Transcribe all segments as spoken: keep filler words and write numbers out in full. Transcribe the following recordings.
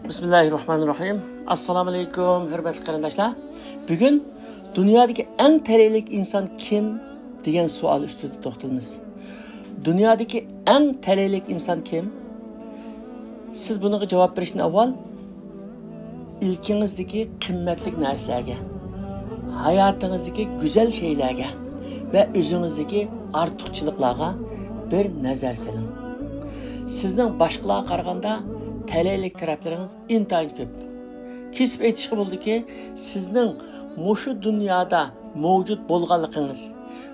بىسمىللاھىررەھمانىررەھىم. ئەسسالامۇ ئەلەيكۇم، ھۆرمەتلىك قېرىنداشلار. بۈگۈن دۇنيادىكى ئەڭ تەلەيلىك ئىنسان كىم دېگەن سوئال ئۈستىدە توختىلىمىز. دۇنيادىكى ئەڭ تەلەيلىك ئىنسان كىم؟ سىز بۇنىڭغا جاۋاب بېرىشتىن ئاۋۋال ئىلكىڭىزدىكى قىممەتلىك نەرسىلەرگە، ھاياتىڭىزدىكى گۈزەل شەيلەرگە ۋە ئۆزىڭىزدىكى ئارتۇقچىلىقلارغا بىر نەزەر سېلىڭ. سىزنىڭ باشقىلارغا قارىغاندا تەلەيلىك تەرەپلىرىڭىز ئىنتايىن كۆپ. كېسىپ ئېيتىشقا بولىدۇكى، سىزنىڭ مۇشۇ دۇنيادا مەۋجۇت بولغانلىقىڭىز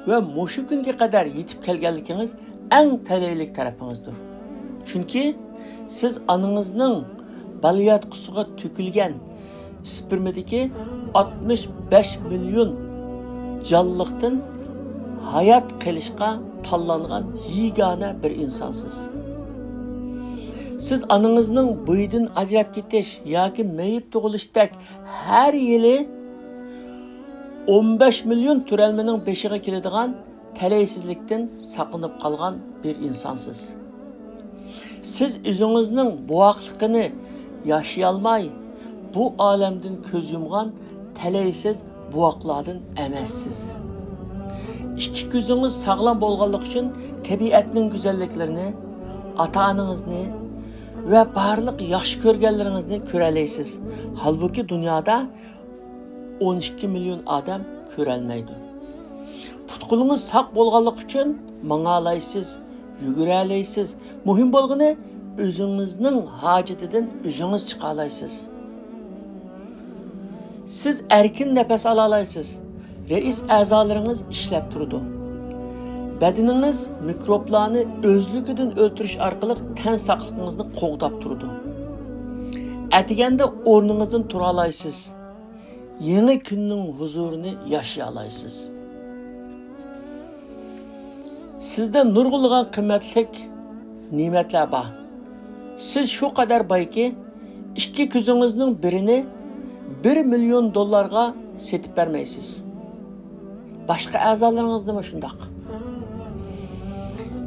ۋە مۇشۇ كۈنگە قەدەر يېتىپ كەلگەنلىكىڭىز ئەڭ تەلەيلىك تەرىپىڭىزدۇر. چۈنكى سىز ئانىڭىزنىڭ بالىياتقۇسىغا تۆكۈلگەن ئىسپېرمىدىكى ئاتمىش بەش مىليون جانلىقتىن ھايات قېلىشقا تاللانغان يېگانە بىر ئىنسانسىز. سىز ئانىڭىزنىڭ بويىدىن ئاجراپ كېتىش ياكى مېيىپ تۇغۇلۇشتەك ھەر يىلى ئون بەش مىليون تۆرەلمىنىڭ بېشىغا كېلىدىغان تەلەيسىزلىكتىن ساقلىنىپ قالغان بىر ئىنسانسىز. سىز ئۆزىڭىزنىڭ بوۋاقلىقىنى ياشىيالماي، بۇ ئالەمدىن كۆز يۇمغان تەلەيسىز بوۋاقلاردىن ئەمەسسىز. ئىككى كۆزىڭىز ساغلام بولغانلىقى ئۈچۈن تەبىئەتنىڭ گۈزەللىكلىرىنى، ئاتا-ئانىڭىزنى ۋە بارلىق ياخشى كۆرگەنلىرىڭىزنى كۆرەلەيسىز. ھالبۇكى، دۇنيادا ئون ئىككى مىليون ئادەم كۆرەلمەيدۇ. پۇت-قولىڭىز ساق بولغانلىقى ئۈچۈن ماڭالايسىز، يۈگۈرەلەيسىز. مۇھىم بولغىنى، ئۆزىڭىزنىڭ ھاجىتىدىن ئۆزىڭىز چىقالايسىز. سىز ئەركىن نەپەس ئالالايسىز. رەئىس ئەزالىرىڭىز ئىشلەپ تۇرىدۇ. بەدىنىڭىز مىكروبلارنى ئۆزلۈكىدىن ئۆلتۈرۈش ئارقىلىق تەن ساقلىقىڭىزنى قوغداپ تۇرىدۇ. ئەتىگەندە ئورنىڭىزدىن تۇرالايسىز. يېڭى كۈننىڭ ھۇزۇرىنى ياشىيالايسىز. سىزدە نۇرغۇنلىغان قىممەتلىك نېمەتلەر بار. سىز شۇ قەدەر بايكى، ئىككى كۆزىڭىزنىڭ بىرىنى بىر مىليون دوللارغا سېتىپ بەرمەيسىز. باشقا ئەزالىرىڭىزدىمۇ شۇنداق.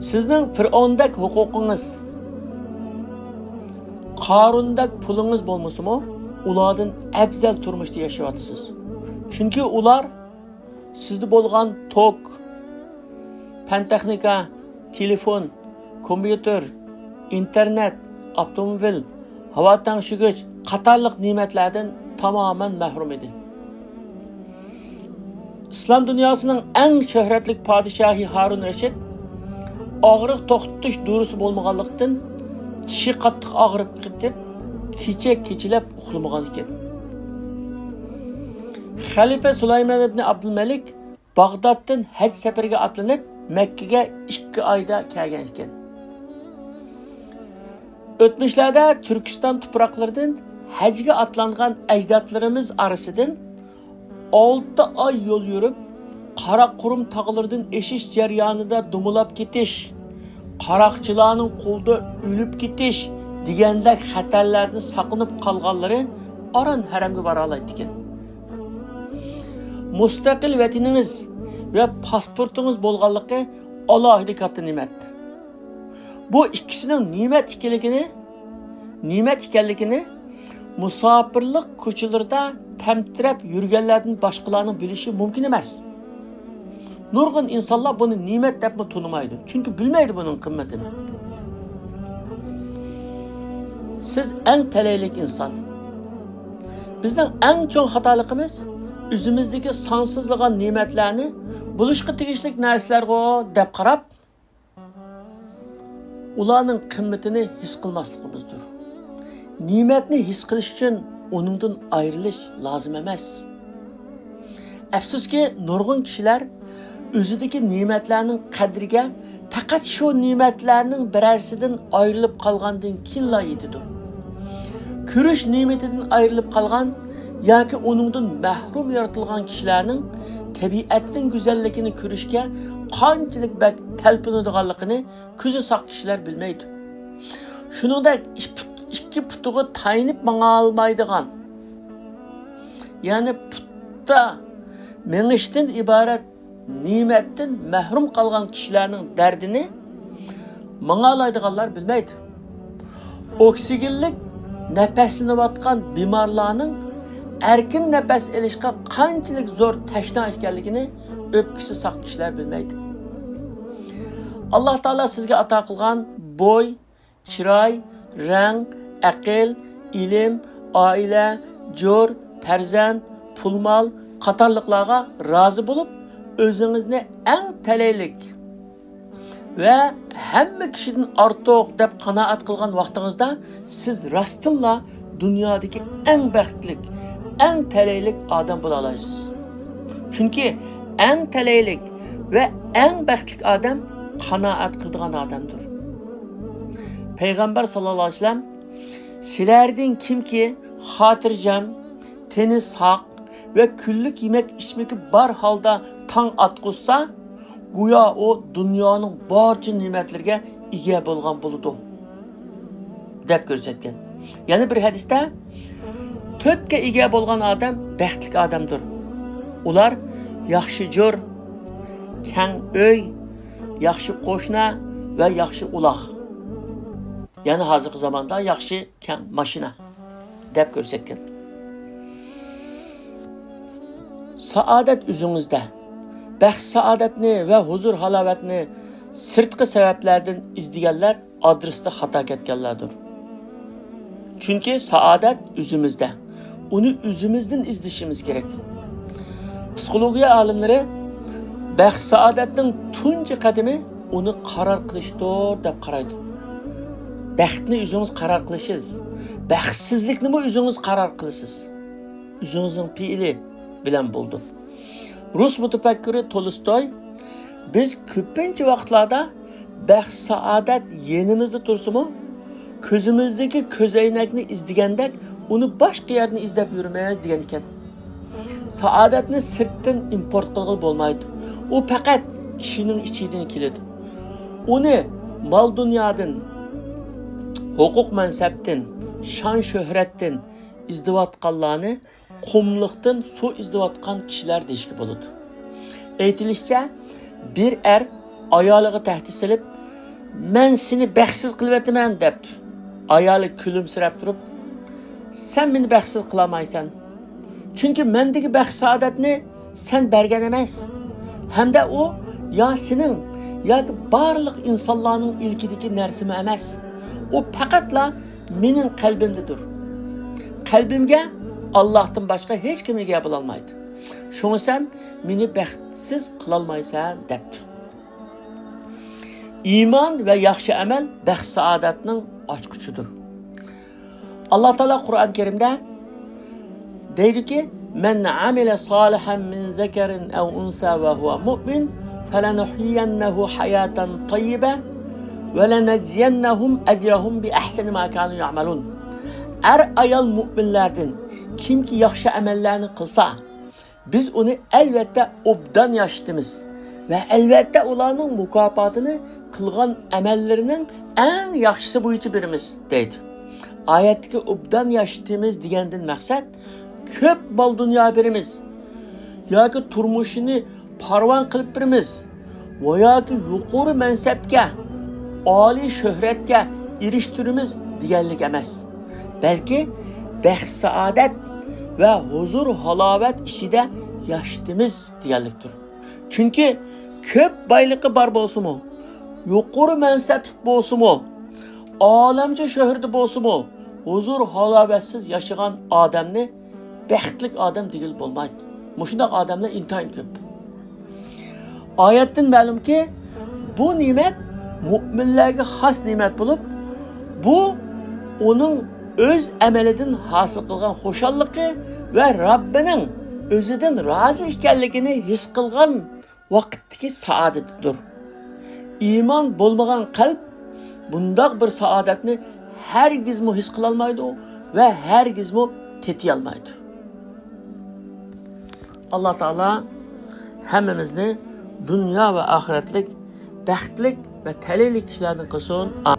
سىزنىڭ پىرئونىدەك ھوقۇقىڭىز، قارۇندەك پۇلىڭىز بولمىسىمۇ، ئۇلاردىن ئەۋزەل تۇرمۇشتا ياشاۋاتىسىز. چۈنكى ئۇلار سىزدە بولغان توك، پەن-تېخنىكا، تېلېفون، كومپيۇتېر، ئىنتېرنېت، ئاپتوموبىل، ھاۋا تەڭشىگۈچ قاتارلىق نېمەتلەردىن تامامەن مەھرۇم ئىدى. ئىسلام دۇنياسىنىڭ ئەڭ شۆھرەتلىك پادىشاھى ھارۇن رەشىد ئاغرىق توختىتىش دورىسى بولمىغانلىقتىن، چىشى قاتتىق ئاغرىپ كېتىپ، كېچە كېچىلەپ ئۇخلىمىغان ئىكەن. خەلىپە سۇلايمان ئىبنى ئابدۇلمەلىك باغدادتىن ھەج سەپىرىگە ئاتلىنىپ، مەككىگە ئىككى ئايدا كەلگەن ئىكەن. ئۆتمۈشلەردە تۈركىستان تۇپراقلىرىدىن ھەجگە ئاتلانغان ئەجدادلىرىمىز ئارىسىدىن ئالتە ئاي يول يۈرۈپ، قاراقۇرۇم تاغلىرىدىن ئېشىش جەريانىدا دومىلاپ كېتىش، قاراقچىلارنىڭ قولىدا ئۆلۈپ كېتىش دېگەندەك خەتەرلەردىن ساقلىنىپ قالغانلىرى ئاران ھەرەمگە بارالايدىكەن. مۇستەقىل ۋەتىنىڭىز ۋە پاسپورتىڭىز بولغانلىقى ئالاھىدە كاتتا نېمەت. بۇ ئىككىسىنىڭ نېمەت ئىكەنلىكىنى، نېمەت ئىكەنلىكىنى مۇساپىرلىق كوچىلىرىدا تەمتىرەپ يۈرگەنلەردىن باشقىلارنىڭ بىلىشى مۇمكىن ئەمەس. نۇرغۇن ئىنسانلار بۇنى نېمەت دەپمۇ تونۇمايدۇ، چۈنكى بىلمەيدۇ بۇنىڭ قىممىتىنى. سىز ئەڭ تەلەيلىك ئىنسان. بىزنىڭ ئەڭ چوڭ خاتالىقىمىز، ئۆزىمىزدىكى سانسىزلىغان نېمەتلەرنى بولۇشقا تېگىشلىك نەرسىلەرغۇ دەپ قاراپ، ئۇلارنىڭ قىممىتىنى ھېس قىلماسلىقىمىزدۇر. نېمەتنى ھېس قىلىش ئۈچۈن ئۇنىڭدىن ئايرىلىش لازىم ئەمەس. ئەپسۇسكى، نۇرغۇن كىشىلەر ئۆزىدىكى نېمەتلەرنىڭ قەدرىگە پەقەت شۇ نېمەتلەرنىڭ بىرەرسىدىن ئايرىلىپ قالغاندىن كېيىنلا يېتىدۇ. كۆرۈش نېمىتىدىن ئايرىلىپ قالغان ياكى ئۇنىڭدىن مەھرۇم يارىتىلغان كىشىلەرنىڭ تەبىئەتنىڭ گۈزەللىكىنى كۆرۈشكە قانچىلىك بەك تەلپۈنىدىغانلىقىنى كۆزى ساق كىشىلەر بىلمەيدۇ. شۇنىڭدەك ئىككى پۇتىغا تايىنىپ ماڭالمايدىغان، يەنى پۇتتا مېڭىشتىن ئىبارەت نېمەتتىن مەھرۇم قالغان كىشىلەرنىڭ دەردىنى ماڭالايدىغانلار بىلمەيدۇ. ئوكسىگېنلىك نەپەسلىنىۋاتقان بىمارلارنىڭ ئەركىن نەپەس ئېلىشقا قانچىلىك زور تەشنا ئىكەنلىكىنى ئۆپكىسى ساق كىشىلەر بىلمەيدۇ. ئاللا تائالا سىزگە ئاتا قىلغان بوي، چىراي، رەڭ، ئەقىل، ئىلىم، ئائىلە، جور، پەرزەنت، پۇل-مال قاتارلىقلارغا رازى بولۇپ، ئۆزىڭىزنى ئەڭ تەلەيلىك ۋە ھەممە كىشىدىن ئارتۇق دەپ قانائەت قىلغان ۋاقتىڭىزدا، سىز راستتىنلا دۇنيادىكى ئەڭ بەختلىك، ئەڭ تەلەيلىك ئادەم بولالايسىز. چۈنكى ئەڭ تەلەيلىك ۋە ئەڭ بەختلىك ئادەم قانائەت قىلىدىغان ئادەمدۇر. پەيغەمبەر ساللاللاھۇ ئەلەيھى ۋەسەللەم، سىلەردىن كىمكى خاتىرجەم، تېنى ساق ۋە كۈنلۈك يېمەك ئىچمىكى بار ھالدا تاڭ ئاتقۇزسا، گويا ئۇ دۇنيانىڭ بارچە نېمەتلىرىگە ئىگە بولغان بولىدۇ، دەپ كۆرسەتكەن. يەنە بىر ھەدىستە، تۆتكە ئىگە بولغان ئادەم بەختلىك ئادەمدۇر. ئۇلار ياخشى جور، كەڭ ئۆي، ياخشى قوشنا ۋە ياخشى ئۇلاغ. يەنى ھازىرقى زاماندا ياخشى كەڭ ماشىنا دەپ كۆرسەتكەن. سائادەت ئۆزىڭىزدە. بەخت-سائادەتنى ۋە ھۇزۇر-ھالاۋەتنى سىرتقى سەۋەبلەردىن ئىزدىگەنلەر ئادرېستا خاتا كەتكەنلەردۇر. چۈنكى سائادەت ئۆزىمىزدە. ئۇنى ئۆزىمىزدىن ئىزدىشىمىز كېرەك. پسىخولوگىيە ئالىملىرى بەخت-سائادەتنىڭ تۇنجى قەدىمى ئۇنى قارار قىلىشتۇر، دەپ قارايدۇ. بەختنى ئۆزىڭىز قارار قىلىسىز. بەختسىزلىكنىمۇ ئۆزىڭىز قارار قىلىسىز. ئۆزىڭىزنىڭ پېئىلى بىلەن بولىدۇ. رۇس مۇتەپەككۇرى تولستوي، بىز كۆپىنچە ۋاقىتلاردا بەخت-سائادەت يېنىمىزدا تۇرسىمۇ، كۆزىمىزدىكى كۆزەينەكنى ئىزدىگەندەك، ئۇنى باشقا يەردىن ئىزدەپ يۈرىمىز، دېگەن ئىكەن. سائادەتنى سىرتتىن ئىمپورت قىلغىلى بولمايدۇ. ئۇ پەقەت كىشىنىڭ ئىچىدىن كېلىدۇ. ئۇنى مال-دۇنيادىن، ھوقۇق-مەنسەپتىن، شان-شۆھرەتتىن ئىزدەۋاتقانلارنى قۇملۇقتىن سۇ ئىزدەۋاتقان كىشىلەر دېيىشكە بولىدۇ. ئېيتىلىشىچە، بىر ئەر ئايالىغا تەھدىت سېلىپ، «مەن سېنى بەختسىز قىلىۋېتىمەن» دەپتۇ. ئايالى كۈلۈمسىرەپ تۇرۇپ، «سەن مېنى بەختسىز قىلالمايسەن. چۈنكى مەندىكى بەخت-سائادەتنى سەن بەرگەن ئەمەس. ھەمدە ئۇ يا سېنىڭ ياكى بارلىق ئىنسانلارنىڭ ئىلكىدىكى نەرسىمۇ ئەمەس. ئۇ پەقەتلا مېنىڭ قەلبىمدىدۇر. قەلبىمگە ئاللاھتىن باشقا ھېچكىم ئىگە بولالمايدۇ. شۇڭا سەن مېنى بەختسىز قىلالمايسەن» دەپتۇ. ئىمان ۋە ياخشى ئەمەل بەخت-سائادەتنىڭ ئاچقۇچىدۇر. ئاللا تائالا قۇرئان كەرىمدە دەيدۇكى، «مەن ئەمىلە سالىھەن مىن زەكەرىن ئەۋ ئۇنسا ۋە ھۇۋە مۇئمىن فەلەنۇھيىيەننەھۇ ھاياتەن تەييىبە ۋە لەنەجزىيەننەھۇم ئەجرەھۇم بىئەھسەنى ما كانۇ يەئمەلۇن.» ئەر-ئايال مۇئمىنلەردىن كىمكى ياخشى ئەمەللەرنى قىلسا، بىز ئۇنى ئەلۋەتتە ئوبدان ياشىتىمىز ۋە ئەلۋەتتە ئۇلارنىڭ مۇكاپاتىنى قىلغان ئەمەللىرىنىڭ ئەڭ ياخشىسى بويىچە بېرىمىز، دەيدۇ. ئايەتتىكى ئوبدان ياشىتىمىز دېگەندىن مەقسەت كۆپ مال-دۇنيا بېرىمىز ياكى تۇرمۇشىنى پاراۋان قىلىپ بېرىمىز ۋە ياكى يۇقىرى مەنسەپكە، ئالىي شۆھرەتكە ئېرىشتۈرىمىز دېگەنلىك ئەمەس، بەلكى بەخت-سائادەت ۋە ھۇزۇر-ھالاۋەت ئىچىدە ياشىتىمىز دېگەنلىكتۇر. چۈنكى كۆپ بايلىقى بار بولسىمۇ، يۇقىرى مەنسەپلىك بولسىمۇ، ئالەمچە شۆھرىتى بولسىمۇ، ھۇزۇر-ھالاۋەتسىز ياشىغان ئادەمنى بەختلىك ئادەم دېگىلى بولمايدۇ. مۇشۇنداق ئادەملەر ئىنتايىن كۆپ. ئايەتتىن مەلۇمكى، بۇ نېمەت مۇئمىنلەرگە خاس نېمەت بولۇپ، بۇ ئۇنىڭ ئۆز ئەمەلىدىن ھاسىل قىلغان خۇشاللىقى ۋە رەببىنىڭ ئۆزىدىن رازى ئىكەنلىكىنى ھېس قىلغان ۋاقىتتىكى سائادىتىدۇر. ئىمان بولمىغان قەلب بۇنداق بىر سائادەتنى ھەرگىزمۇ ھېس قىلالمايدۇ ۋە ھەرگىزمۇ تېتىيالمايدۇ. ئاللا تائالا ھەممىمىزنى دۇنيا ۋە ئاخىرەتلىك بەختلىك ۋە تەلەيلىك كىشىلەردىن قىلسۇن.